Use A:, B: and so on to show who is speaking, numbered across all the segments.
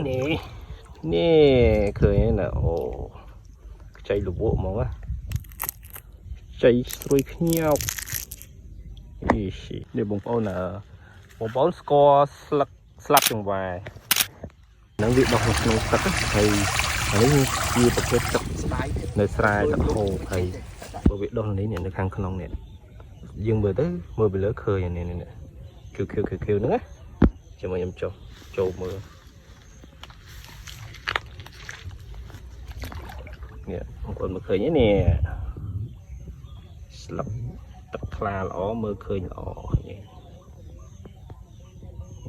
A: នេះនេះឃើញណាអូខ្ចីលវក់ហ្មងណាខ្ចីស្រួយខ្ញោកអីស៊ីនេះបងប្អូនអើបងប្អូនស្គាល់ស្លឹកស្លាប់ចង្វាហ្នឹងវាដុះនៅក្នុងទឹកហើយអានេះជាប្រភេទទឹក
B: ស្ដាយទៀត
A: នៅស្រែទឹកហូរហើយបើវាដុះនេះនៅខាងក្នុងនេះយើងមើលទៅមើលពីលើឃើញនេះនេះខៀវខៀវខៀវខៀវហ្នឹងណាចាំខ្ញុំចុះចូលមើលនេះបងប្អូនមើលឃើញនេះស្លឹកទឹកថ្លាល្អមើលឃើញល្អនេះ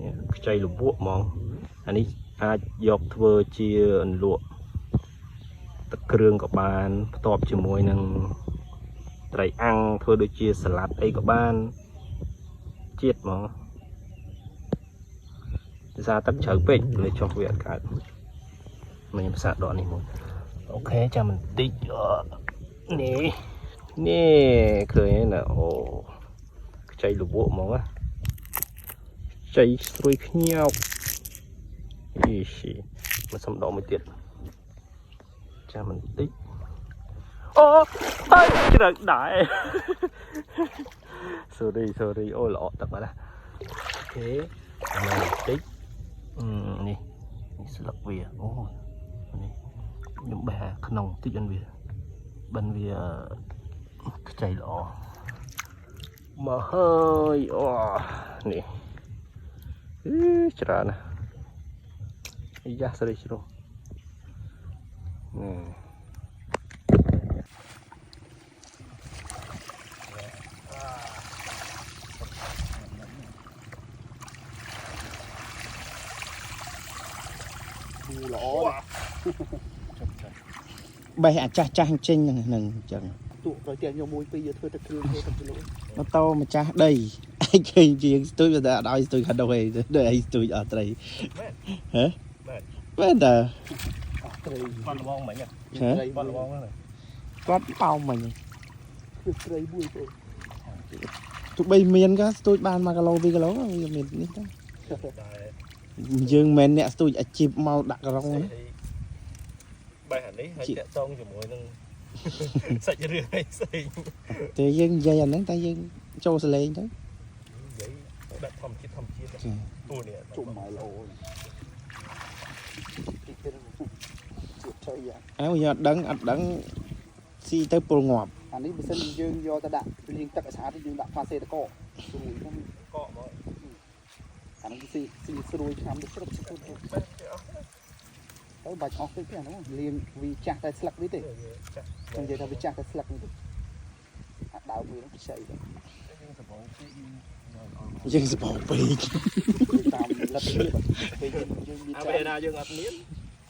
A: នេះខ្ចីលវក់ហ្មងអានេះអាចយកធ្វើជាអន្លក់ទឹកគ្រឿងក៏បានផ្ទាប់ជាមួយនឹងត្រីអាំងធ្វើដូចជាសាឡាត់អីក៏បានជាតិហ្មងភាសាទឹកជ្រៅពេកលើចុះវាអត់កើតមកខ្ញុំសាកដកនេះមុន OK ចាំបន្តិចនេះនេះឃើញណាអូខ្ចីលវក់ហ្មងណាខ្ចីស្រួយខ្ញោកអីស៊ីមកសុំដកមួយទៀតចាំបន្តិចអូហើយជ្រៅដែរ sorry sorry អូល្អទឹកបាត់ណា OK បន្តិចនេះនេះស្លឹកវាអូនេះខ្ញុំបេះក្នុងតិចអនវាបិនវាខ្ចីល្អមកហើយអូនេះអឺច្រើនណាស់អាយ៉ាស្រីជ្រុះនេះ
B: គូល្អ
C: បេះអាចាស់ចាស់ចេញហ្នឹងហ្នឹងអញ្ចឹង
B: ទូក្រោយទៀតយកមួយពីរយកធ្វើទឹកគ្រឿងធ្វើទឹកជ្រលក់
C: ម៉ូតូម្ចាស់ដីឯងឃើញជាងស្ទួយតែអត់ឲ្យស្ទួយខាងនោះឯងដូចឯងស្ទួយអត់ត្រីហ៎មែនតើ
B: អស់ត្រី
A: បាត់លបងមិញ
C: ហ៎
B: ត្រី
A: បាត់លបងហ្នឹង
C: គាត់បោមមិញ
B: គឺត្រីមួយបង
C: ទោះបីមានក៏ស្ទួយបាន1គីឡូ2គីឡូវាមាននេះដែរ
A: តែ
C: យើងមិនមែនអ្នកស្ទួយអាជីពមកដាក់ក្រុងណា
A: បេះអានេះហើយតាក់តងជាមួយនឹងសាច់រឿងអីផ្សេង
C: តែយើងនិយាយអាហ្នឹងតែយើងចូលសលេងទៅ
A: និយាយបែបធម្មជាតិធម្មជាតិទូនេះ
B: ជុំមកល្អទីទៀតជាតិត្រីយ៉ាង
C: អើយើងអត់ដឹងអត់ដឹងស៊ីទៅពុលងាប់
B: អានេះបើសិនយើងយកទៅដាក់លាងទឹកឲ្យស្អាតយើងដាក់ផ្លាសេតកស្រួយហ្នឹង
A: កកមក
B: អានេះស៊ីស៊ីស្រួយឆ្នាំទៅជ្រុបជ្រុបទៅបាច់អស់ពេកទេអានោះលាងវាចាស់តែស្លឹកវាទេ
A: ចាស់
B: ខ្ញុំនិយាយថាវាចាស់តែស្លឹកនេះទេអាដើមវាហ្នឹងខ្ចីដែរ
A: យើងសបោពេក
C: យើងសបោពេក
B: តាមលទ្ធភាពពេលយើងមាន
A: អា
B: ច្រើន
A: ពេលណាយើងអត់មាន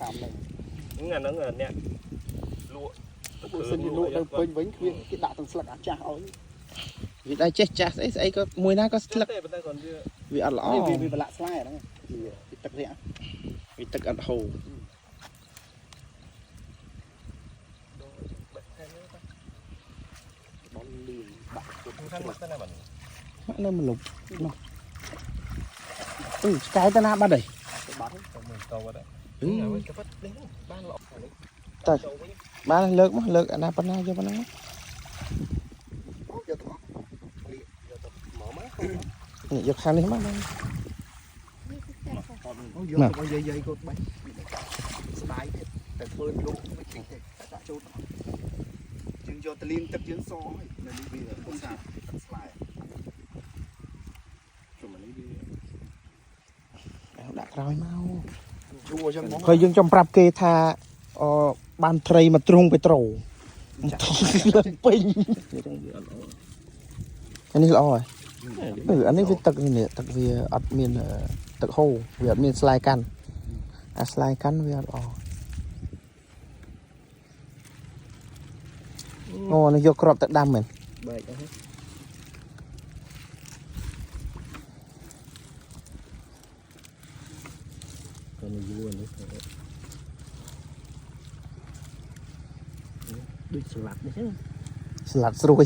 B: តាមហ្នឹង
A: អាហ្នឹងអ្នកលក់
B: បើសិនជាលក់ទៅពេញវិញគ្មានគេដាក់ទាំងស្លឹកអាចាស់ឲ្យ
C: វាដែរចេះចាស់ស្អីស្អីក៏មួយណាក៏ស្លឹក
A: ទេប៉ុន្តែគាត់វា
C: វាអត់ល្អ
B: នេះវាវាប្រឡាក់ស្លែហ្នឹងវាទឹករាក់
C: វាទឹកអត់ហូរ
B: ដល់លៀងដាក់ពុត
A: ខាងមកទៅណាបាទ
C: ម៉ាក់នៅមលុបនោះអឺឆ្កែទៅណាបាត់ហើយ
B: ទៅបាត់
A: ទៅមើលតវត្តហ្នឹងក៏ប៉ិតនេះបានល្អនេះ
C: តើបានលើកមកលើកអាណាប៉ុណ្ណាយកប៉ុណ្ណឹងមក
B: យកទៅលៀងយកទៅ
A: មកមក
C: នេះយកខាងនេះមកបាន
B: យកទៅយាយយាយគាត់បាច់ស្ដាយទៀតតែធ្វើលក់មិនតិចទេដាក់ចូលទៅយើងយកទៅលាងទឹកយើងសហើយនៅនេះវាឧស្សាហ៍ទឹកស្លែ
A: ជុំនេះវា
C: ដាក់ក្រោយមក
B: ជួអញ្ចឹងហ្មង
C: ហើយយើងចង់ប្រាប់គេថាអបានត្រីមកទ្រង់ពេត្រូលើកពេញ
A: វាអត់ល្អ
C: អានេះល្អហើយអឺអានេះវាទឹកនេះទឹកវាអត់មានទឹកហូរវាអត់មានស្លែកាន់អាស្លែកាន់វាអត់ល្អអូនេះយកគ្រាប់ទៅដាំមែន
A: បែកអស់ក៏និយូរនេះដូចស្លាប់នេះ
C: ស្លាត់ស្រួយ